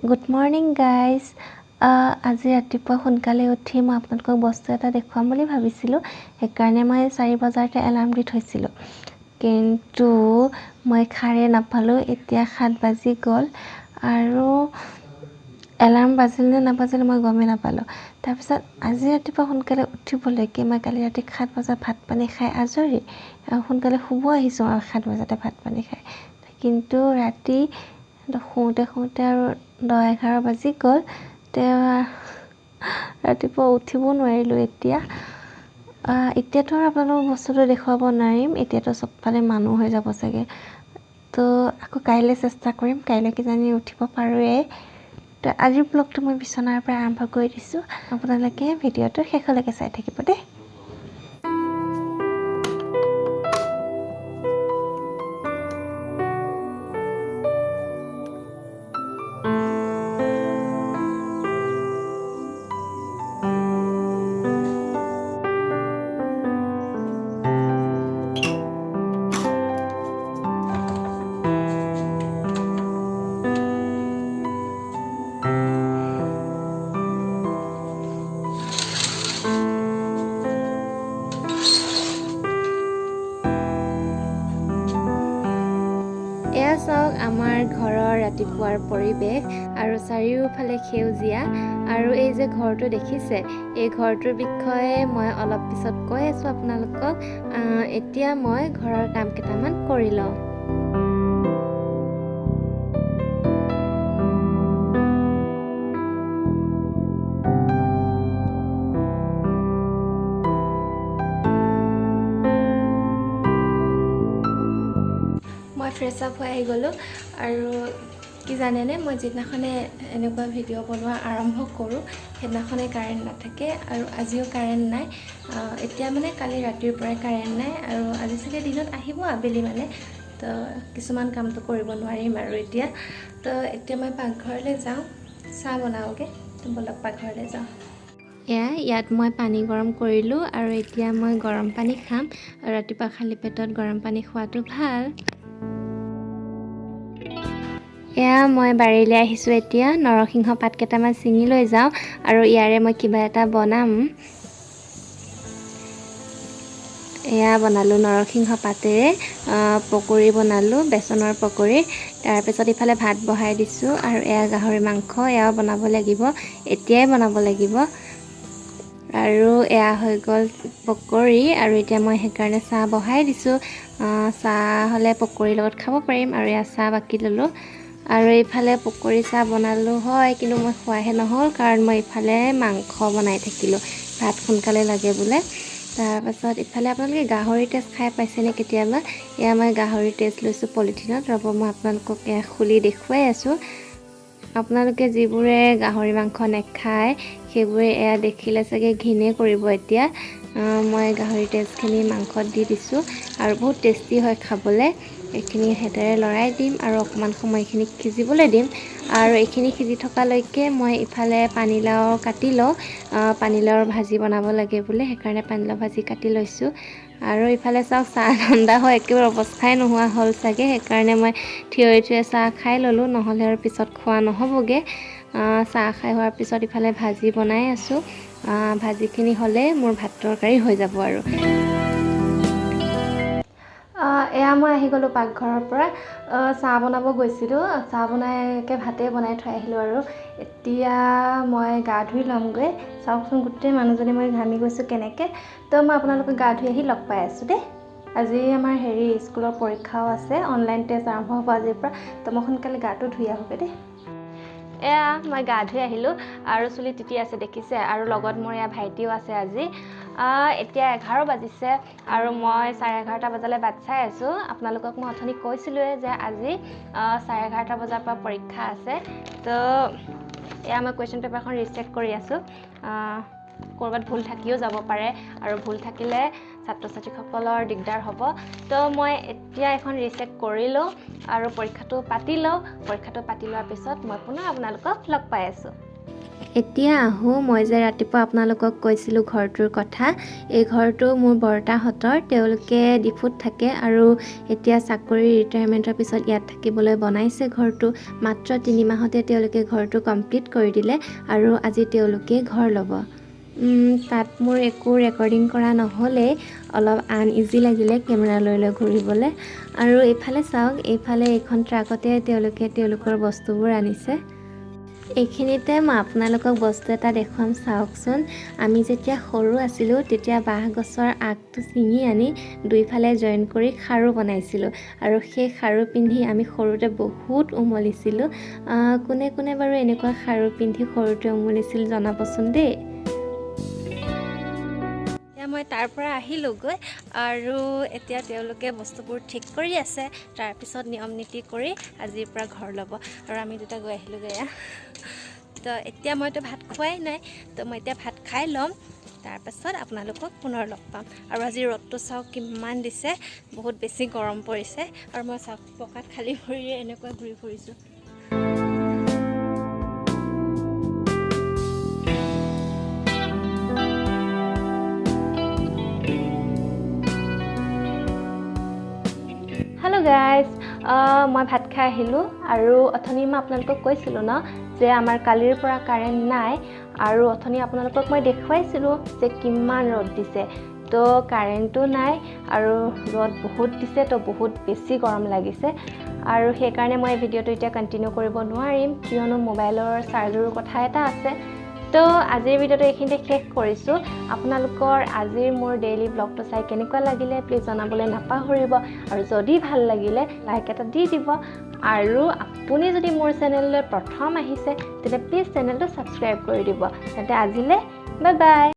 Good morning guys. আজি ৰাতিপুৱা সোনকালে উঠি মই আপোনালোকক বস্তু এটা দেখুৱাম বুলি ভাবিছিলোঁ, সেইকাৰণে মই 4 বজাতে এলাৰ্ম দি থৈছিলোঁ, কিন্তু মই সাৰে নাপালোঁ। এতিয়া 7 বাজি গ'ল আৰু এলাৰ্ম বাজিল নে নাবাজিল মই গমেই নাপালোঁ। তাৰপিছত আজি ৰাতিপুৱা সোনকালে উঠিবলৈকে মই কালি ৰাতি 7 বজাত ভাত পানী খাই আজৰি সোনকালে শুব আহিছোঁ আৰু 7 বজাতে ভাত পানী খাই, কিন্তু ৰাতি শুওঁতে শুওঁতে আৰু 10-11 বাজি গ'ল। তেওঁ ৰাতিপুৱা উঠিব নোৱাৰিলোঁ। এতিয়াতো আৰু আপোনালোকক বস্তুটো দেখুৱাব নোৱাৰিম, এতিয়াতো চবফালে মানুহ হৈ যাব চাগে। তো আকৌ কাইলৈ চেষ্টা কৰিম, কাইলৈ কিজানি উঠিব পাৰোঁৱেই। তো আজিৰ ব্লগটো মই বিচনাৰ পৰা আৰম্ভ কৰি দিছোঁ, আপোনালোকে ভিডিঅ'টো শেষলৈকে চাই থাকিব দেই। এয়া চাওক আমাৰ ঘৰৰ ৰাতিপুৱাৰ পৰিৱেশ আৰু চাৰিওফালে সেউজীয়া। আৰু এই যে ঘৰটো দেখিছে, এই ঘৰটোৰ বিষয়ে মই অলপ পিছত কৈ আছোঁ আপোনালোকক। এতিয়া মই ঘৰৰ কাম কেইটামান কৰি লওঁ। মই ফ্ৰেছ আপ হৈ আহি গ'লোঁ। আৰু কি জানেনে, মই যিদিনাখনে এনেকুৱা ভিডিঅ' বনোৱা আৰম্ভ কৰোঁ সেইদিনাখনে কাৰেণ্ট নাথাকে, আৰু আজিও কাৰেণ্ট নাই। এতিয়া মানে কালি ৰাতিৰ পৰাই কাৰেণ্ট নাই আৰু আজি চাগে দিনত আহিব আবেলি মানে। তো কিছুমান কামটো কৰিব নোৱাৰিম আৰু এতিয়া। তো এতিয়া মই পাকঘৰলৈ যাওঁ, চাহ বনাওঁগৈ। তো ব'লক পাকঘৰলৈ যাওঁ। এয়া ইয়াত মই পানী গৰম কৰিলোঁ আৰু এতিয়া মই গৰম পানী খাম। ৰাতিপুৱা খালী পেটত গৰম পানী খোৱাটো ভাল। এয়া মই বাৰীলৈ আহিছোঁ। এতিয়া নৰসিংহ পাত কেইটামান ছিঙি লৈ যাওঁ আৰু ইয়াৰে মই কিবা এটা বনাম। এয়া বনালোঁ নৰসিংহ পাতেৰে পকৰি বনালোঁ, বেচনৰ পকৰি। তাৰপিছত ইফালে ভাত বহাই দিছোঁ আৰু এয়া গাহৰি মাংস, এয়াও বনাব লাগিব, এতিয়াই বনাব লাগিব। আৰু এয়া হৈ গ'ল পকৰি। আৰু এতিয়া মই সেইকাৰণে চাহ বহাই দিছোঁ। চাহ হ'লে পকৰিৰ লগত খাব পাৰিম। আৰু এয়া চাহ বাকি ল'লোঁ। আৰু এইফালে পকৰি চাহ বনালোঁ হয়, কিন্তু মই খোৱাহে নহ'ল, কাৰণ মই ইফালে মাংস বনাই থাকিলোঁ, ভাত সোনকালে লাগে বোলে। তাৰপাছত ইফালে আপোনালোকে গাহৰি টেষ্ট খাই পাইছেনে কেতিয়াবা? এয়া মই গাহৰি টেষ্ট লৈছোঁ পলিথিনত। ৰ'ব মই আপোনালোকক এয়া খুলি দেখুৱাই আছোঁ। আপোনালোকে যিবোৰে গাহৰি মাংস নাখায় সেইবোৰে এয়া দেখিলে চাগে ঘিণে কৰিব। এতিয়া মই গাহৰি টেষ্টখিনি মাংসত দি দিছোঁ আৰু বহুত টেষ্টি হয় খাবলৈ। এইখিনি হেতেৰে লৰাই দিম আৰু অকণমান সময় এইখিনি সিজিবলৈ দিম। আৰু এইখিনি সিজি থকালৈকে মই ইফালে পানীলাও কাটি লওঁ। পানীলাওৰ ভাজি বনাব লাগে বোলে, সেইকাৰণে পানীলাও ভাজি কাটি লৈছোঁ। আৰু ইফালে চাওক চাহ ঠাণ্ডা হৈ একেবাৰে অৱস্থাই নোহোৱা হ'ল চাগে, সেইকাৰণে মই থিয় থিয় চাহ খাই ল'লোঁ, নহ'লে আৰু পিছত খোৱা নহ'বগৈ। চাহ খাই হোৱাৰ পিছত ইফালে ভাজি বনাই আছোঁ। ভাজিখিনি হ'লে মোৰ ভাত তৰকাৰী হৈ যাব। আৰু এয়া মই আহি গ'লোঁ পাকঘৰৰ পৰা। চাহ বনাব গৈছিলোঁ, চাহ বনাই একে ভাতেই বনাই থৈ আহিলোঁ। আৰু এতিয়া মই গা ধুই ল'মগৈ। চাওকচোন গোটেই মানুহজনী মই ঘামি গৈছোঁ কেনেকৈ। তো মই আপোনালোকক গা ধুই আহি লগ পাই আছোঁ দেই। আজি আমাৰ হেৰি স্কুলৰ পৰীক্ষাও আছে, অনলাইন টেষ্ট আৰম্ভ হ'ব আজিৰ পৰা। তো মই সোনকালে গাটো ধুই আহোঁগৈ দেই। এয়া মই গা ধুই আহিলোঁ আৰু চুলি তিতি আছে দেখিছে। আৰু লগত মোৰ এয়া ভাইটিও আছে আজি। এতিয়া 11 বাজিছে আৰু মই 11:30 বজালৈ বাট চাই আছোঁ। আপোনালোকক মই অথনি কৈছিলোঁৱে যে আজি 11:30 বজাৰ পৰা পৰীক্ষা আছে। তো এয়া মই কুৱেশ্যন পেপাৰখন ৰিচেক কৰি আছোঁ। ক'ৰবাত ভুল থাকিও যাব পাৰে আৰু ভুল থাকিলে ছাত্ৰ ছাত্ৰীসকলৰ দিগদাৰ হ'ব। তো মই এতিয়া এখন ৰিচেক কৰি লওঁ আৰু পৰীক্ষাটো পাতি লওঁ। পৰীক্ষাটো পাতি লোৱাৰ পিছত মই পুনৰ আপোনালোকক লগ পাই আছোঁ। এতিয়া আহোঁ, মই যে ৰাতিপুৱা আপোনালোকক কৈছিলোঁ ঘৰটোৰ কথা, এই ঘৰটো মোৰ বৰতাহঁতৰ। তেওঁলোকে ডিফুত থাকে আৰু এতিয়া চাকৰি ৰিটায়াৰমেণ্টৰ পিছত ইয়াত থাকিবলৈ বনাইছে ঘৰটো। মাত্ৰ 3 মাহতে তেওঁলোকে ঘৰটো কমপ্লিট কৰি দিলে আৰু আজি তেওঁলোকে ঘৰ ল'ব। তাত মোৰ একো ৰেকৰ্ডিং কৰা নহ'লেই, অলপ আনইজি লাগিলে কেমেৰা লৈ লৈ ঘূৰিবলৈ। আৰু এইফালে চাওক, এইফালে এইখন ট্ৰাকতে তেওঁলোকে তেওঁলোকৰ বস্তুবোৰ আনিছে। এইখিনিতে মই আপোনালোকক বস্তু এটা দেখুৱাম, চাওকচোন। আমি যেতিয়া সৰু আছিলোঁ, তেতিয়া বাঁহ গছৰ আগটো ছিঙি আনি দুইফালে জইন কৰি খাৰু বনাইছিলোঁ আৰু সেই খাৰু পিন্ধি আমি সৰুতে বহুত উমলিছিলোঁ। কোনে কোনে বাৰু এনেকুৱা খাৰু পিন্ধি সৰুতে উমলিছিল, জনাবচোন দেই। এতিয়া মই তাৰ পৰা আহিলোঁগৈ আৰু এতিয়া তেওঁলোকে বস্তুবোৰ ঠিক কৰি আছে। তাৰপিছত নিয়ম নীতি কৰি আজিৰ পৰা ঘৰ ল'ব আৰু আমি দুটা গৈ আহিলোঁগৈ এয়া। তো এতিয়া মইতো ভাত খোৱাই নাই, তো মই এতিয়া ভাত খাই ল'ম, তাৰপাছত আপোনালোকক পুনৰ লগ পাম। আৰু আজি ৰ'দটো চাওক কিমান দিছে, বহুত বেছি গৰম পৰিছে আৰু মই চাওক পকাত খালী ভৰিৰে এনেকুৱা ঘূৰি ফুৰিছোঁ। হেল্ল' গাইজ, মই ভাত খাই আহিলোঁ আৰু অথনি মই আপোনালোকক কৈছিলোঁ ন যে আমাৰ কালিৰ পৰা কাৰেণ্ট নাই আৰু অথনি আপোনালোকক মই দেখুৱাইছিলোঁ যে কিমান ৰ'দ দিছে। তো কাৰেণ্টটো নাই আৰু ৰ'দ বহুত দিছে, তো বহুত বেছি গৰম লাগিছে আৰু সেইকাৰণে মই ভিডিঅ'টো এতিয়া কণ্টিনিউ কৰিব নোৱাৰিম, কিয়নো মোবাইলৰ চাৰ্জৰো কথা এটা আছে। তো আজিৰ ভিডিঅ'টো এইখিনিতে শেষ কৰিছোঁ। আপোনালোকৰ আজিৰ মোৰ ডেইলি ব্লগটো চাই কেনেকুৱা লাগিলে প্লিজ জনাবলৈ নাপাহৰিব আৰু যদি ভাল লাগিলে লাইক এটা দি দিব আৰু আপুনি যদি মোৰ চেনেললৈ প্ৰথম আহিছে, তেন্তে প্লিজ চেনেলটো ছাবস্ক্ৰাইব কৰি দিব। তেন্তে আজিলৈ বাই বাই।